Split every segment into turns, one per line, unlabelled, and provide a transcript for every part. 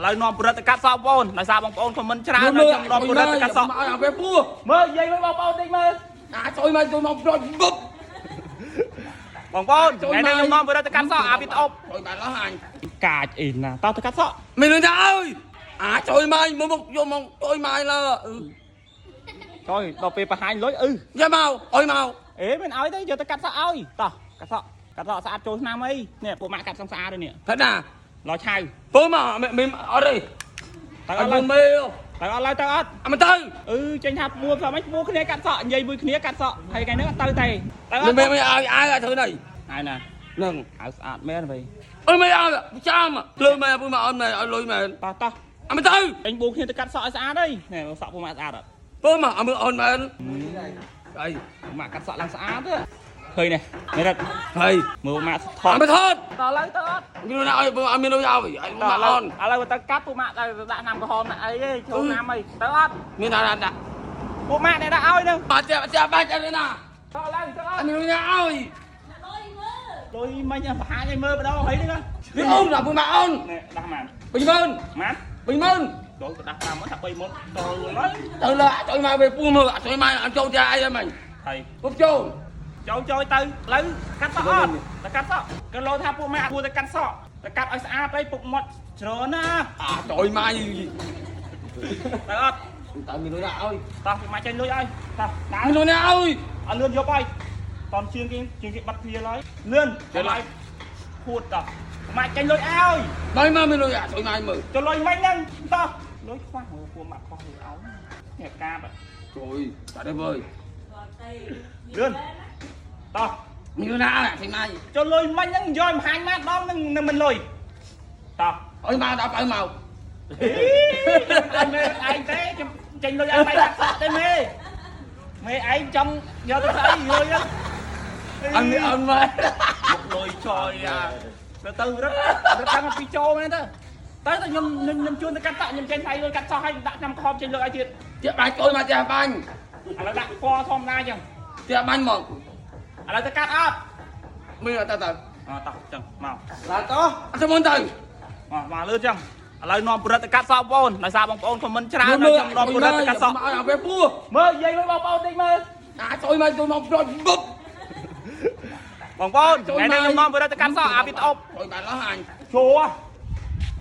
ឥឡូវនាំប្រិតទៅកាត់សក់បងប្អូនដោយសារបងប្អូនខមមិនច្រើនហើយខ្ញុំនាំប្រិតទៅកាត់សក់
ឲ្យអាពេលពោះ
មើលនិយាយមួយបងប្អូនតិចមើល
អាចុយមកចូលមកប្លន់បុប
បងប្អូនថ្ងៃនេះខ្ញុំនាំប្រិតទៅកាត់សក់អាវីដេអូ
ចុយបានអស់អញ
កាចអីណាតោះទៅកាត់សក់
មានលុយណាអើយអាចុយមកមកមកយកមកចុយមកឡើ
ចុយដល់ពេលបង្ហាញលុយអឺ
យកមកអុយមក
អេមិនឲ្យទេយកទៅកាត់សក់ឲ្យតោះកាត់សក់កាត់សក់ស្អាតចូលឆ្នាំអីនេះពួកម៉ាក់កាត់សក់ស្អាតនេះ
ផិតណា
ឡឆៅ
ពើមកមានអត់ទេ
ទៅអត់ឡើយ
អត់មេ
ទៅអត់ឡើយទៅអត់
អត់ទៅ
អឺចេញថាពួរផ្សំអីពួរគ្នាកាត់សក់និយាយមួយគ្នាកាត់សក់ហើយថ្ងៃហ្នឹងអត់ទៅទេទៅអត់
មានមានឲ្យអាវឲ្យធ្វើនេះ
ហើយណា
នឹង
អាវស្អាតមែនវៃ
អើមិនឲ្យចាំលុយមកពើមកអត់មែនឲ្យលុយមែន
តោះតោះ
អត់ទៅ
អញបួគ្នាទៅកាត់សក់ឲ្យស្អាតអីនេះសក់ពួកម៉ាក់ស្អាតអត់
ពើមកអត់មើលអត់មែនអី
ពួកម៉ាក់កាត់សក់ឡើងស្អាតទេឃើញនេះនេះរត់
ហើយ
មើលពួកម៉ាក់ថត
អត់ថត
តោះឡើយទៅអត់
មានលុយណាឲ្យពើអត់មានលុយឲ្យឲ្យ
តោះឥឡូវ
មកអន់
ឥឡូវទៅកាត់ពួកម៉ាក់ទៅដាក់ឆ្នាំក្រហមដាក់អីទេចូលឆ្នាំអីទៅអត់
មានណាដាក់
ពួកម៉ាក់អ្នកដាក់ឲ្យហ្នឹង
បាច់ចាបាច់អត់ណា
តោះឡើយទៅអត់
អត់មានលុយណាឲ្យ
លុយមិញបង្ហាញឲ្យមើលម្ដងហើយនេះណា
វាអូនដល់ពូមកអូន
នេះដាក់ម៉ាន
20000
ម៉ាន
20000
ចូលទៅដាក់5ម៉ឺនថា3ម៉ឺនតលុយ
ទៅលើអាចុយមកវាពូមើលអាចុយមកអត់ចូលចាអីហ្នឹងមិញ
ហើយ
ពុកចូល
ចូលចូលទៅឥឡូវកាត់សក់អត់ទៅកាត់សក់ក៏លោថាពួកម៉ាក់គួរតែកាត់សក់ទៅកាត់ឲ្យស្អាតអីពុកមាត់ច្រើនណា
អាចុយមក
ទៅអត់
តើមានលុយណាឲ្យ
តោះពួកម៉ាក់ចេញលុយឲ្យតោះដើរ
មានលុយណាឲ្យ
អត់លឿនយកឲ្យតនជាងគេជាងគេបាត់គ្នាឡើយលឿនចេញឲ្យហួតតោះពួកម៉ាក់ចេញលុយឲ្យ
បាយមកមានលុយអាចុយមកមើល
ចុះលុយមិញហ្នឹងតោះលុយខ្វះពួកម៉ាក់ខ្វះលុយឲ្យនេះកាប
ជួយតាទេវើយ
លឿនតោះ
មានលុយណាឲ្យអាចុយមក
ចុះលុយមិញហ្នឹងយកមហាញម៉ាក់ដងនឹងនឹងមិនលុយតោះ
អុយមកដល់ឲ្យមក
អញមេឯងទេខ្ញុំចេញលុយឲ្យបាយកាត់សក់ទេមេមេឯងចង់យកទៅស្អីលុយហ្នឹង
អត់មានអត់មក
មកលុយចយអាទៅទៅរត់រត់តាំងពីចូលមែនទៅទៅទៅខ្ញុំខ្ញុំជួនទៅកាត់សក់ខ្ញុំចេញថ្លៃលុយកាត់សក់ឲ្យដាក់ឆ្នាំខំចេញលុយឲ្យទៀត
ជាបាញ់ចូលមកជាបាញ់
ឥឡូវដាក់ពណ៌ធម្មតាអញ្ចឹង
ជាបាញ់មក
ឥឡូវទៅកាត់អត់
មានអត់ទៅ
អតោះអញ្ចឹងមក
ឡាតោះអត់ទៅមុនទៅ
មកមកលឿនអញ្ចឹងឥឡូវនាំប្រិតទៅកាត់សក់បងប្អូនដោយសារបងប្អូនខមមិនច្រើនហើយខ្ញុំនាំប្រិតទៅកាត់សក់
មកឲ្យពេលពោះ
មើលនិយាយមួយបងប្អូនតិចមើល
អាចុយមកចូលមកប្លន់បុប
បងប្អូនថ្ងៃនេះខ្ញុំនាំប្រិតទៅកាត់សក់អាវីដេអូ
ចុយបានអស់អញ
ចូល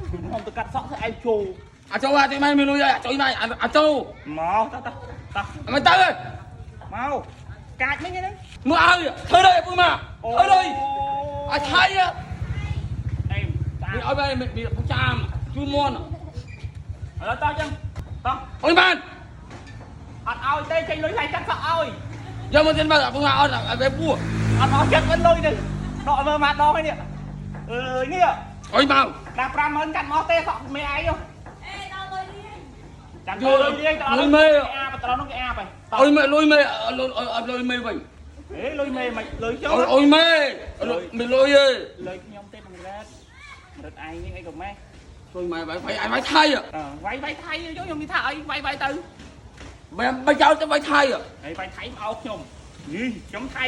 ខ្ញុំទៅកាត់សក់ធ្វើឯងចូល
អាចុយអាចុយមកមានលុយអាចុយមកអាចចូល
មកតោះតោះតោះ
មិនទៅ
មកកាចមិញហ្នឹង
មើលឲ្យធ្វើដូចពូមកធ្វើដូចឲ្យថៃ
អេម
មានឲ្យមានពូចាមជូនមន់
ឥឡូវតោះចឹងតោះ
អុយបាន
អត់ឲ្យទេចេញលុយថ្លៃកាត់សក់ឲ្យ
យកមកទៀតមកពូមកអត់ឲ្យពេលពូ
អត់អស់ចិត្តវិញលុយនេះដកមើលមកដងហ្នឹងនេះអើយនេះ
អុយមក
ដាក់50000កាត់មកទេសក់មេឯង
អេដល់លុយរៀង
ចាំចូលលុយលាងទៅអត់អាបត្រង់នោះគេអាបហើយ
អុយមេលុយមេអត់លុយមេវិញ
អេលុយមេមិនលុយចូល
អុយមេមានលុយទេ
លុយខ្ញុំទេបង្រឹតរឹតឯងនេះអីក៏ម៉េះ
លុយម៉ែវាយវាយថៃ
វាយវាយថៃយកខ្ញុំនិយាយថាអីវាយវាយទៅ
បែបចោលទៅវាយថៃ
ហើយវាយថៃមកអោខ្ញុំនេះខ្ញុំថៃ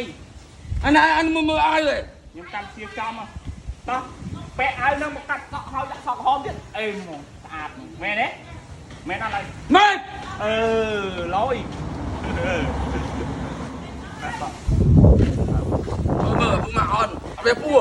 អាណាអានមើលឲ្យទេ
ខ្ញុំតាមជាចំតោះពាក់អាវនឹងមកកាត់សក់ហើយដាក់សក់ក្រហមទៀតអេហ្មងស្អាតមែនទេមែនអត់ហើយ
មែន
អឺលយកាត់សក់
មើលពូមកអត់ពេលពូ